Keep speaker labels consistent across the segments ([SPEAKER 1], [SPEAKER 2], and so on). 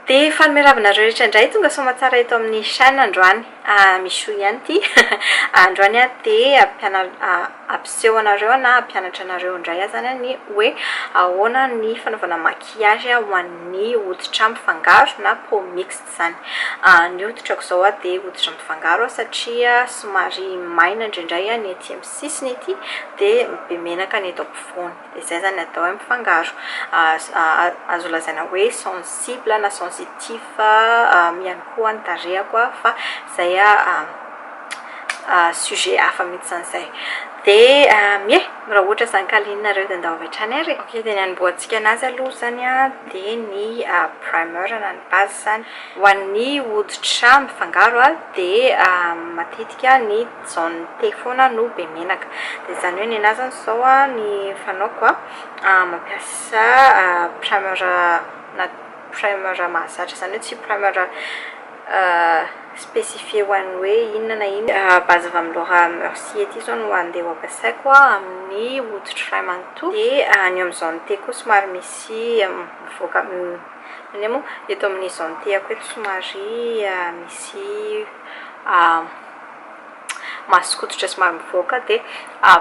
[SPEAKER 1] Dia faly miarahaba anareo rehetra indray tonga soamatsara eto amin'ny chaîne androany. Michou ihany ity. Androany aho dia hampiseho anareo na hampianatra anareo indray aho izany ny hoe ahoana ny fanaovana maquillage ho an'ny hoditra mifangaro na peau mixte izany. Ny hoditrako izao dia hoditra mifangaro satria somary maina indraindray ny aty amin'ny sisiny aty dia be menaka ny eto ampovoany. Dia izay izany ny atao hoe mifangaro. Azo lazaina hoe sensible na sensitif ihany koa ny tarehako fa izay sujet hafa mihitsy izany izay. Dia ie, raha ohatra izany ka liana-nareo dia ndao avy hatrany ary e. Ok, dia ny hanombohantsika anazy aloha izany dia ny primer na ny base izany. Ho an'ny hoditra mifangaro dia matetika ny zone T foana no be menaka. Dia izany hoe nenà zany izao ny fanaoko mampiasa primer na primer mahazatra izany hoe tsy primer spécifié ho an'ny hoe inona na inona. Base avy amin'ny Laura Mercier ity izao no andeha ho ampiasaiko amin'ny hoditro iray manontolo. Dia ny eo amin'ny zone T koa somary misy mivoaka inona moa eto amin'ny zone T-ako eto somary misy mason-koditra somary mivoaka dia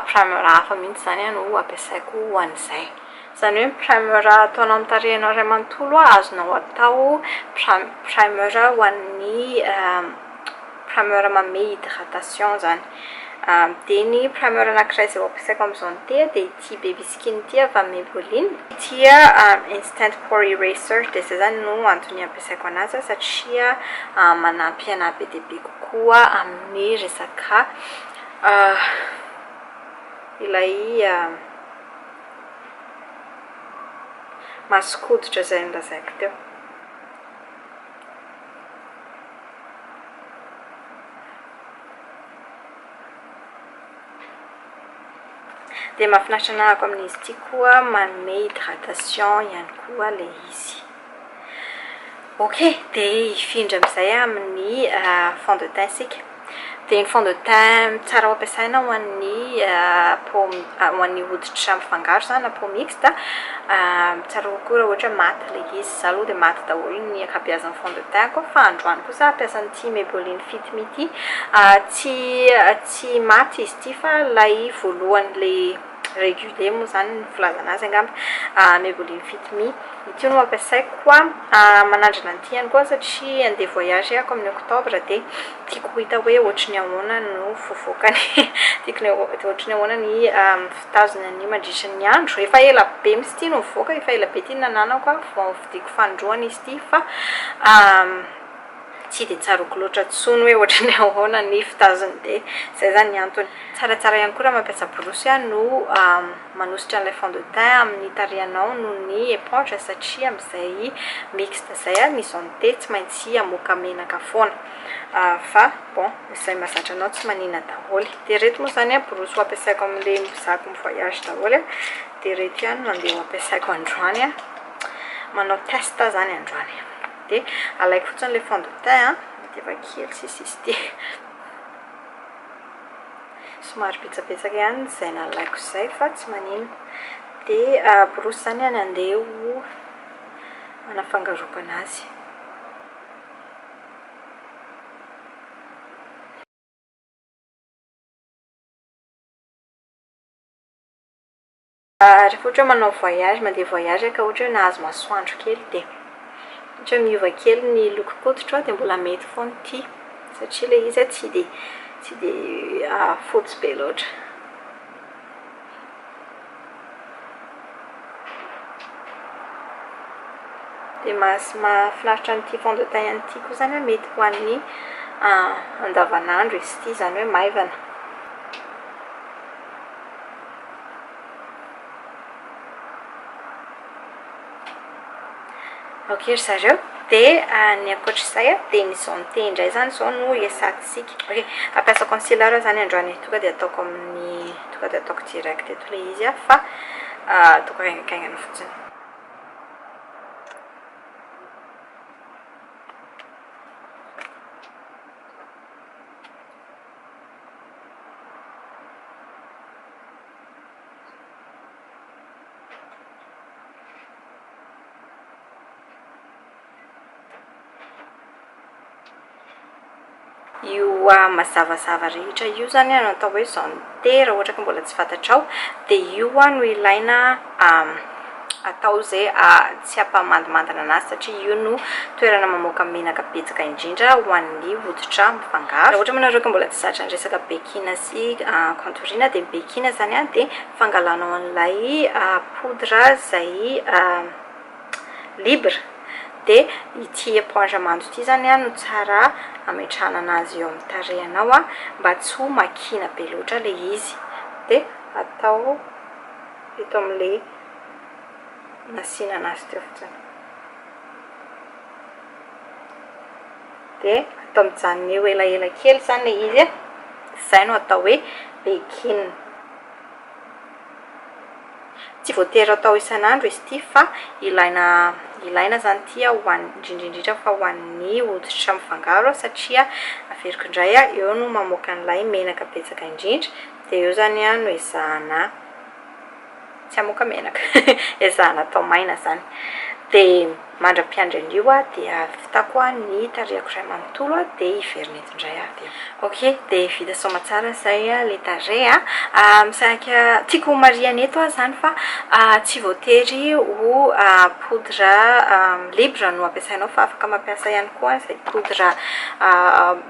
[SPEAKER 1] primer hafa mihitsy izany no ampiasaiko ho an'izay. Izany hoe ny primer ataonao amin'ny tarehinao iray manontolo azonao atao primer ho an'ny primer manome hydratation izany. Dia ny primer anankiray izay ho ampiasaiko amin'izao ity dia ity baby skin ity avy amin'ny Maybelline. Ity instant pore eraser dia izay izany no antony ampiasaiko anazy satria manampy anahy be dia be kokoa amin'ny resaka ilay mason-koditra izay nolazaiko teo. Dia mahafinaritra anahako amin'izy ity koa manome hydratation ihany koa ilay izy. Ok, dia hifindra amin'izay amin'ny fond de teint isika. Dia ny fond de teint tsara ho ampiasaina ho an'ny peau, ho an'ny hoditra mifangaro izany na peau mixte, tsara kokoa raha ohatra hoe mat ilay izy. Izaho aloha dia mat daholo ny ankabeazan'ny fond de teint-ko fa androany kosa hampiasa an'ity Maybelline Fit Me ity. Tsy tsy mat izy ity fa ilay voalohany ilay régulier moa izany ny filazana azy angamba, Maybelline Fit Me. Ity no ampiasaiko manandrana an'ity ihany koa satria handeha voyage aho amin'ny octobre dia tiako ho hita hoe ohatry ny ahoana no fivoakany, tiako ny ohatry ny ahoana ny fitazony an'io mandritra ny andro. Efa ela be mihitsy ity no nivoaka, efa ela be ity no nananako vao novidiako fanindroany izy ity fa tsy dia tsaroako loatra intsony hoe ohatry ny ahoana ny fitazony dia izay izany ny antony. Tsaratsara ihany koa raha mampiasa borosy no manosotra an'ilay fond de teint amin'ny tarehinao noho ny éponge satria amin'izay mixte izay ny zone T tsy maintsy hamoaka menaka foana fa bon izay mahazatra anao tsy manina daholo. Dia ireto moa izany borosy ho ampiasaiko amin'ilay zako mi-voyage daholo dia ireto ihany no andeha ho ampiasaiko androany, manao test aho izany androany. Dia alaiko fotsiny ilay fond de teint dia efa kely sisa izy ity. Somary betsabetsaka ihany izay nalaiko izay fa tsy maninona. Dia borosy izany any andeha ho anafangaroako anazy. Rehefa ohatra hoe manao voyage, mandeha voyage ka ohatra hoe nahazo masoandro kely dia ohatra hoe miova kely ny lokon-koditro dia mbola mety foana ity satria ilay izy tsy dia tsy dia fotsy be loatra. Dia mahafinaritra an'ity fond de teint an'ity koa izany hoe mety ho an'ny andavanandro izy ity, izany hoe maivana. Ok ry zareo, dia ny ankoatr'izay dia ny zone T indray izany izao no hiasantsika. Ok, hampiasa concealer aho izany androany, tonga dia ataoko amin'ny, tonga dia ataoko direct eto ilay izy fa ataoko haingankaingana fotsiny. Io mazavazava rehetra io zany no atao hoe zone T raha ohatra ka mbola tsy fantatrao, dia io no ilaina atao izay tsy hampamandimandina anazy satria io no toerana mamoaka menaka betsaka indrindra ho an'ny hoditra mifangaro. Raha ohatra moa nareo ka mbola tsy zatra ny resaka baking sy contouring dia ny baking zany dia fangalanao an'ilay poudre izay libre dia ity éponge mando ity zany no tsara ametrahana anazy eo amin'ny tarehinao mba tsy ho makina be loatra ilay izy, dia atao eto amin'ilay nasiana anazy teo fotsiny, dia atao mijanona eo elaela kely zany ilay izy, izay no atao hoe baking. Tsy voatery atao isan'andro izy ity fa ilaina ilaina izany ity ho an'ny indrindra indrindra fa ho an'ny hoditra mifangaro satria averiko indray eo no mamoaka an'ilay menaka betsaka indrindra dia eo izany no ezahana tsy hamoaka menaka ezahana atao maina izany dia Mandra-piandry an'io aho dia vitako ny tarehiko iray manontolo dia hiverina eto indray aho avy eo. Ok, dia vita soamatsara izay ilay tarehy a. Misaika tiako ho marihana eto aho izany fa tsy voatery ho poudre libre no ampiasainao fa afaka mampiasa ihany koa izay poudre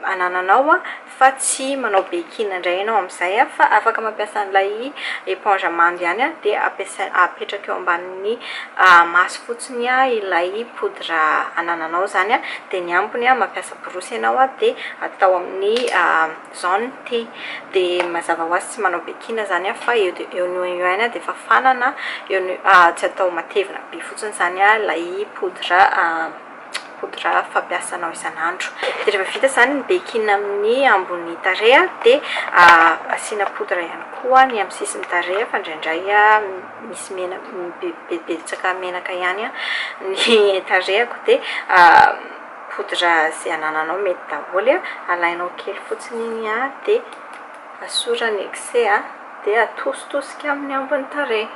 [SPEAKER 1] anananao fa tsy manao baking indray ianao amin'izay fa afaka mampiasa an'ilay éponge mando ihany dia ampiasaina apetraka eo ambanin'ny maso fotsiny ilay poudre anananao izany dia ny ambiny mampiasa borosy ianao dia atao amin'ny zone T dia mazava ho azy tsy manao baking izany fa eo dia eo no eo ihany dia fafana na eo no tsy atao matevina be fotsiny izany ilay poudre. Poudre fampiasanao isan'andro. Dia rehefa vita izany ny baking amin'ny ambony tarehy dia asiana poudre ihany koa ny amin'ny sisin'ny tarehy fa indraindray misy mena- betsaka menaka ihany ny tarehiko dia poudre izay anananao mety daholo, alainao kely fotsiny iny dia asorana ny excès dia atositosika amin'ny ambony tarehy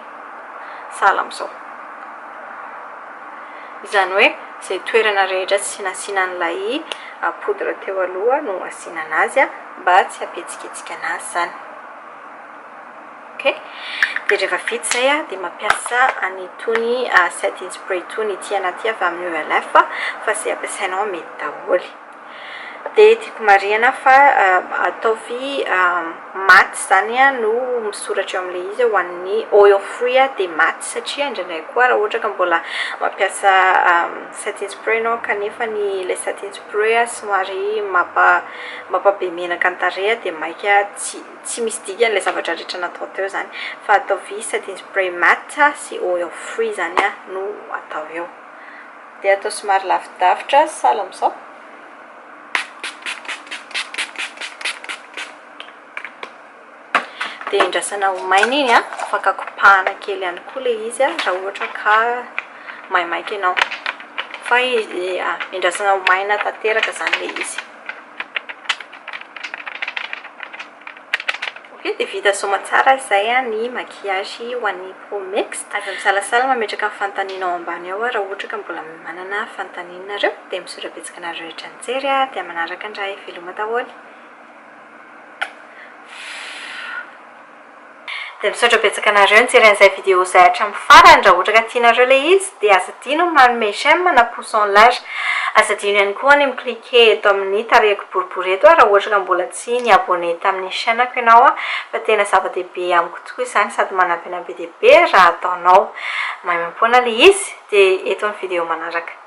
[SPEAKER 1] sahala amin'izao. Izany hoe izay toerana rehetra tsy nasiana an'ilay poudre teo aloha no asiana anazy mba tsy hampihetsiketsika anazy izany. Ok, dia rehefa vita izay dia mampiasa an'itony setting spray itony, ity anaty avy amin'ny ELF fa izay ampiasainao mety daholo. Dia tiako marihana fa ataovy maty izany no misoratra eo amin'ilay izy ho an'ny oil free dia maty satria indraindray koa raha ohatra ka mbola mampiasa setting spray ianao kanefa ny ilay setting spray somary mampa mampabe menaka ny tarehy dia maika tsy tsy misy dikany ilay zavatra rehetra natao teo izany fa ataovy setting spray matte sy oil free izany no atao eo. Dia atao somary lavidavitra sahala amin'izao. Dia endrasana ho maina iny an, afaka kopahana kely ihany koa ilay izy raha ohatra ka maimaika ianao. Fa endrasana ho maina tanteraka izany ilay izy. Ok, dia vita soamatsara izay ny maquillage ho an'ny peau mixte. Aza misalasala mametraka ny fanontaniana ao ambany ao raha ohatra ka mbola manana fanontaniana nareo. Dia misaotra betsaka anareo rehetra nijery dia manaraka indray. Veloma daholo. Dia misaotra betsaka anareo nijery an'izay vidéo izay hatramin'ny farany, raha ohatra ka tianareo ilay izy dia aza adino ny manome j'aime na pouce en l'air, aza adino ihany koa ny mi-cliquer eto amin'ny tarehiko boribory eto raha ohatra ka mbola tsy ni-abonner tamin'ny chaîne-ko ianao fa tena zava-dehibe amiko tokoa izany sady manampy anah be dia be raha ataonao maimaimpoana ilay izy, dia eto ny vidéo manaraka.